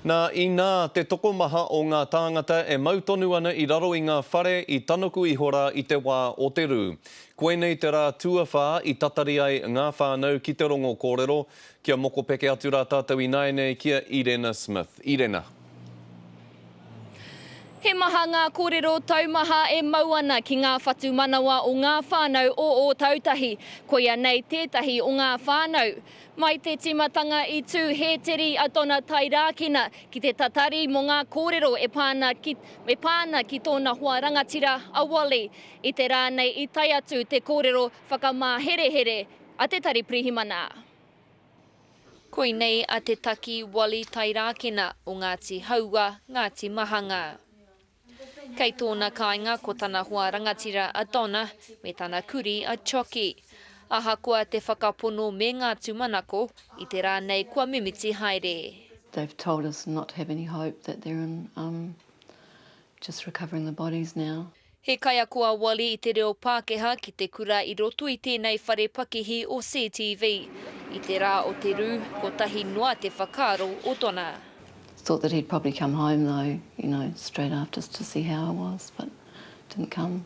Nā, inā te tokomaha o ngā tāngata e mau tonu ana i raro i ngā whare i tanuku iho rā i te wā o te rū. Koinei te rā tuawhā i tatari ai ngā whānau ki te rongo kōrero. Kia mokopeke atu rā tātou ināianei ki a Irena Smith. Irena. He maha ngā kōrero taumaha e mau ana ki ngā whatumanawa o ngā whānau o Ōtautahi. Koia nei tētahi o ngā whānau. Mai te tīmatanga i tū hēteri a Donna Tairākina ki te tatari mō ngā kōrero e pā ana ki, e pā ana ki tōna hoa rangatira a Wally. I te rā nei i tae atu te kōrero whakamāherehere a te Tari Pirihimana. Koinei a Te Taki Wally Tairākena o Ngāti Haua, Ngāti Mahanga. Kei tōna kāinga ko tana hoa rangatira a Donna me tana kurī a Chocky. Ahakoa te whakapono me ngā tūmanako, i te rā nei kua mimiti haere. They've told us not to have any hope that they're in um just recovering the bodies now. He kaiako a Wally i te reo Pākehā ki te kura i roto i tēnei whare pakihi o CTV. I te rā o te rū, kotahi noa te whakaaro o Donna. Thought that he'd probably come home though, you know, straight after to see how I was, but didn't come.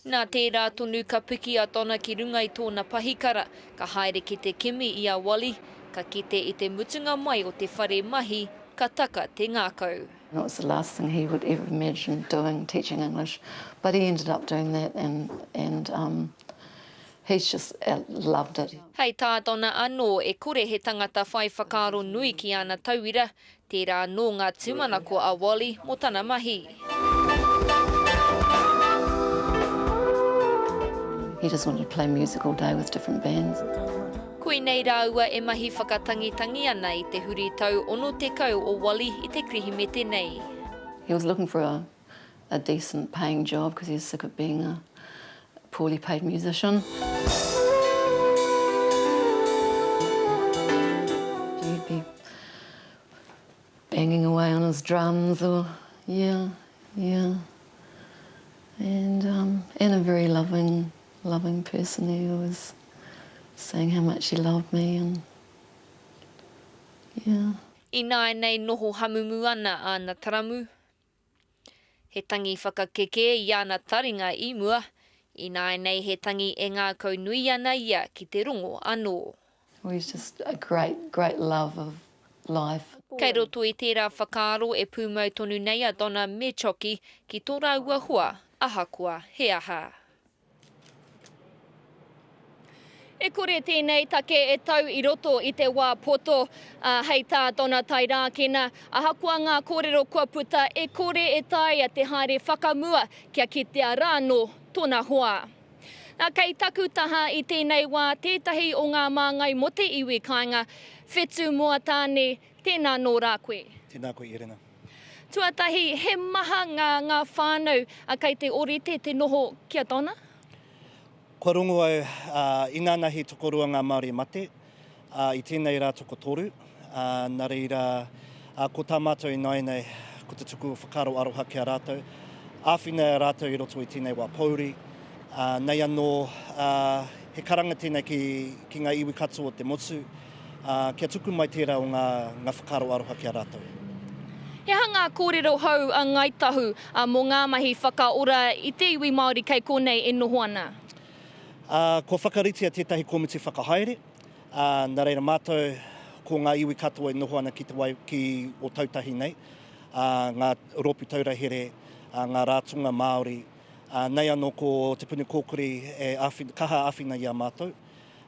Nā tērā tonu ka piki a Donna ki runga i tōna pahikara, ka haere ki te kimi i a Wally, ka kite i te mutunga mai o te whare mahi, ka taka te ngākau. It was the last thing he would ever imagine doing, teaching English, but he ended up doing that and, and um, he's just loved it. Hei tā Donna anō, e kore he tangata whai whakaaro nui ki ana tauira, tērā anō ngā tūmanako a Wally mō tana mahi. He just wanted to play music all day with different bands. Koinei rāua e mahi whakatangitangi ana i te huritau 60 o Wally i te Kirihimete nei. He was looking for a a decent paying job because he was sick of being a poorly paid musician. He'd be banging away on his drums or, yeah, yeah. And, um, and a very loving, loving person. He was saying how much he loved me and, yeah. Ināianei noho hamumu ana āna taramu. He tangi whakakekē i ana taringa i mua, ināianei he tangi e ngākau nui ana ia ki te rongo anō. Well he's just a great, great love of life. Kei roto i tērā whakaaro e pūmau tonu nei a Donna me Choki ki tō rāua hoa, ahakoa he aha. E kore tēnei take e tau i roto i te wā poto, ā, hei tā Donna Tairākena, ahakoa ngā kōrero kua puta, e kore e taea te haere whakamua kia kitea rānō tōna hoa. Nā, kei taku taha i tēnei wā tētahi o ngā māngai mō te iwi kāinga, Whetu Moatāne, tēnā nō rā koe. Tēnā koe Irena. Tuatahi, he maha ngā, ngā whānau kei te orite te noho ki a Donna? Kua rongo au, ā, inānahi tokorua ngā Māori mate, ā, i tēnei rā tokotoru, ā, nā reira, ā, ko tā mātou ināianei, ko te tuku whakaaro aroha ki a rātou, āwhina i a rātou i roto i tēnei wā pōuri, ā, nei anō, ā, he karanga tēnei ki, ki ngā iwi katoa o te motu, ā, kia tuku mai tērā o ngā, ngā whakaaro aroha ki a rātou. He aha ngā kōrero hou a Ngāi Tahu mō ngā mahi whakaora i te iwi Māori kei konei e noho ana? Ā, kua whakaritea tētahi komiti whakahaere, ā, nā reira mātou ko ngā iwi katoa e noho ana ki te wai, ki Ōtautahi nei, ā, ngā rōpū taura here, ā, ngā rātonga Māori, ā, nei anō ko Te Puni Kōkiri e āwhina, kaha āwhina i a mātou.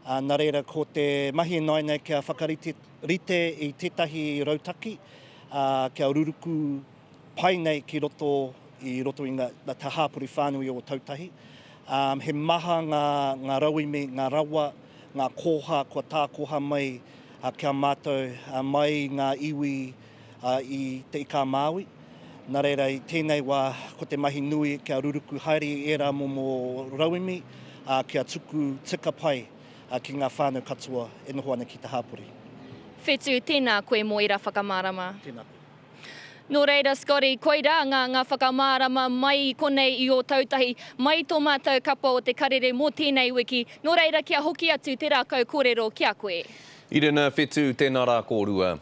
Ā, nā reira, ko te mahi ināianei kia whakarite rite i tētahi rautaki, ā, kia ruruku pai nei ki roto i roto i ngā, te hāpori whānui o Ōtautahi. Ā, he maha ngā, ngā rauemi, ngā rawa, ngā kōha kua tākoha mai ki a mātou mai i ngā iwi i Te Ika-a-Māui. Nā reira, i tēnei wā, ko te mahi nui kia ruruku haere i ērā momo rauemi, ā, kia tuku tika pai ki ngā whānau katoa e noho ana ki te hāpori. Whetu, tēnā koe mō ērā whakamārama. Tēnā koe. Nō reira, Scotty, koirā ngā ngā whakamārama mai i konei i Ōtautahi, mai i tō mātou kapa o Te Karere mō tēnei wiki. Nō reira, kia hoki atu te rākau kōrero ki a koe. Irena, Whetu, tēnā rā kōrua.